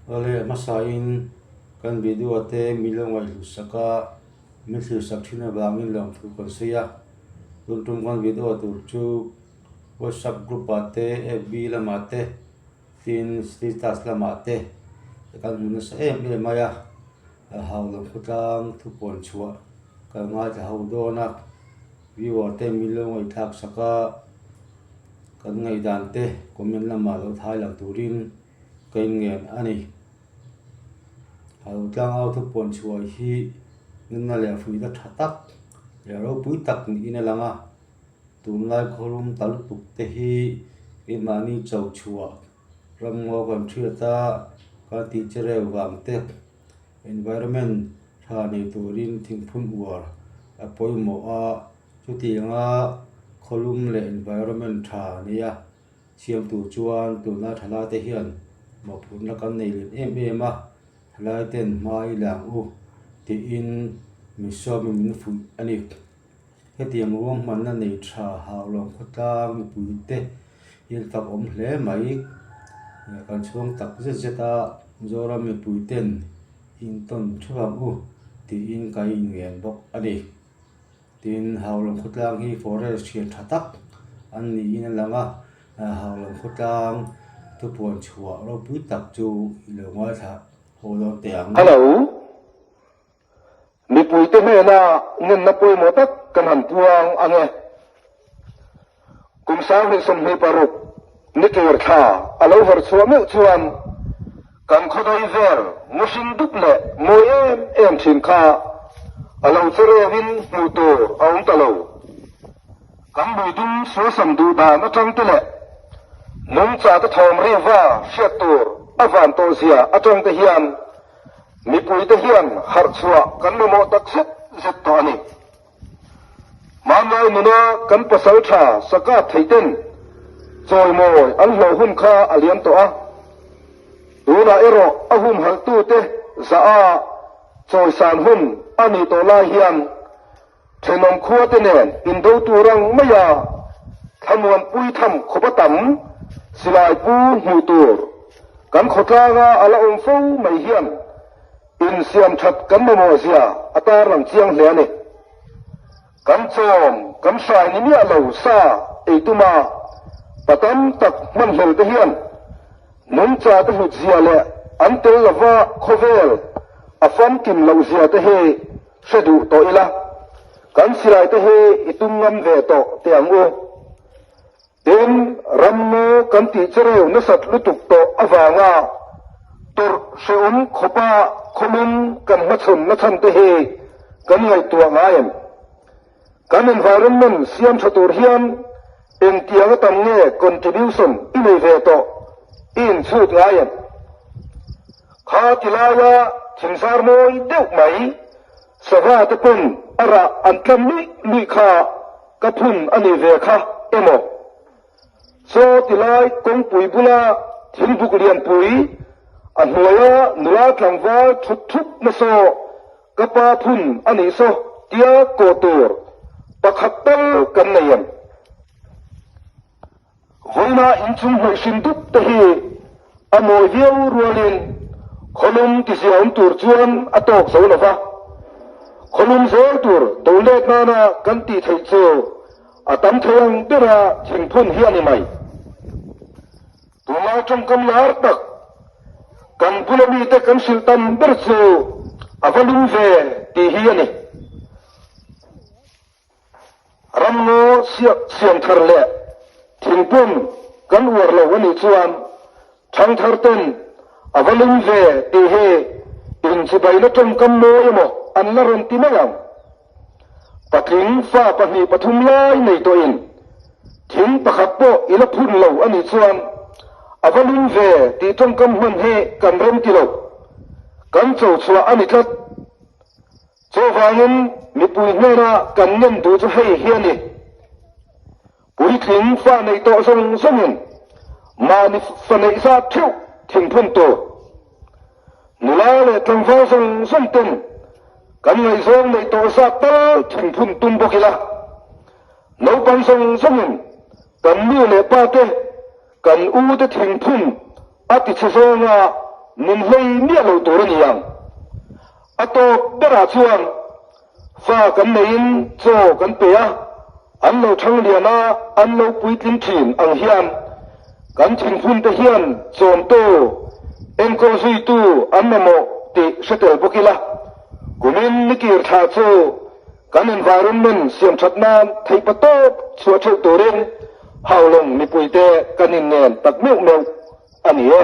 Awle a hmasain kan video te min lo ngaihhlut sak a, min thlir sak thin avangin lawmthu kan sawi a. Tun tum kan video tur chu WhatsApp group ah te, FB lamah te, tin status lamah te kan hmu nasa em em mai a. A hau lam khawtlang thupuan chhuah kan ngaithla ho dawn a, viewer te min lo ngaihthlak sak a, kan ngaihdan te comment lamah lo thai lang turin ka inngen a ni. Hau tlangau thupuan chhuah hi nunna leh fuihna tha tak leh ropui tak niin a lang a, tunlai khawlum ta lutuk te hi keimahni cho chhuah Ramngaw kan hriat a, kan tih che reu vang te, environment tha nei turin thingphun uar a pawimawh a, chutianga khawlum leh environment tha nia siam tur chuan tuna thalai te hian mawhphurhna kan nei lian em em a, thalai ten hma i la ang u tiin misawmin min fuih a ni. Hetiang ruahmanna nei tha Haulawng khawtlang mipui te hi an fak awm hle mai. Kan chhuang tak zet zet a, Zoram mipui ten intawn theuh ang u tiin ka inngen bawk a ni. Tin, Haulawng khawtlang hi forest thian tha tak an niin a lang a, Haulawng khawtlang thupuan chhuah ropui tak chu i lo ngaithla haw dawn teh ang. Hello. Mipuite hnena ngenna pawimawh tak kan han puang ang e. Kum 2026 ni tur thla a lo her chhuah meuh chuan kan khawdai vel ngawhring dup leh mawi em em thin kha a lo che reuhin hmuh tur a awm ta lo. Kan lui dum suasam duh dan atang te leh nungcha te thawm riva hriat tur a van tawh zia atang te hian Mipuite hian harh chhuah kan mamawh tak zet zet tawh a ni. Hmanlai nuna kan pasal tha sakap theiten chawimawi an hlawh hun kha a liam tawh a, tunah erawh a humhalhtute zah a chawisan hun a nih tawh lai hian Thenawm khuate nen indo tur ang maia thlamuanpui tham khawpa tam silai pu hmuh tur kan khawtlanga a la awm fo mai hian insiam that kan mamawh zia a tarlang chiang hle a ni. Kan chawm kan hrai ni miah lo sa ei tuma pa tam tak hmanhlel te hian nungcha te hlut zia leh an tel lova khawvel a famkim loh zia te hi Hre duh tawh ila, kan silai te hi i tum ngam ve tawh teh ang u. Tin, rammu kan tih che reu nasat lutuk tawh avanga tawrh hrehawm khawpa khawlum kan hmachhawn nachhan te hi kan ngaihtuah ngai em? Kan environment siam tha tur hian engtiang a tam nge contribution i nei ve tawh i inchhut ngai em? Kha ti laia thingzar mawi deuh mai sava te pawn a rah an tlam luih luih kha ka phun a ni ve kha emaw? Chaw ti lai kawngpui bula thingbuk lianpui a hnuaia nula tlangval thut thup na saw Ka pa phun a nih saw tia kawh tur pakhat tal kan nei em? Vawiina inchung hnawih hrim dup te hi a mawi viau rualin khawlum tizia awm tur chuan a tawk zo lo va, khawlum zel tur do let nana kan tih theih chu a tam thei ang bera thingphun hi a ni mai. Tunlai tawngkam lar tak kan bula mite kan hrilh tam ber chu a va lum ve tih hi a ni. Ramngaw siam thar leh thingpum kan uar lo a nih chuan thangthar ten a va lum ve tih hi inchibaina tawngkam mawi emaw an la rawn ti mai ang. Patling fa pahnih pathum lai nei tawhin thing pakhat pawh i la phun lo a nih chuan a va lum ve tih tawngkam hman hi kan rem ti lo. Kan cho chhuah a ni tlat. Chuvangin mipui hnena kan ngen duh chu hei hi a ni. Puitling fa neih tawh zawng zawngin mahni fa neih zat theuh thingphun tur. Nula leh tlangval zawng zawng ten kan ngaihzawng neih tawh zat tal thingphun tum bawk ila. Naupang zawng zawngin kan nu leh pa te, kan u te thingphun a tichhe zawnga. Min hlei miah lo tur a ni ang. A tawp berah chuan fa kan neiin chaw kan pe a, an lo thang lian a, an lo puitling thin ang hian kan thinphunte hian chawmtu, enkawl zuitu an mamawh tih hre tel bawk ila. Kumin nikir thla chu kan environment siamthat nan theihpa tawp chhuah theuh turin Haulawng mipuite kan inngen tak meuh meuh a ni e.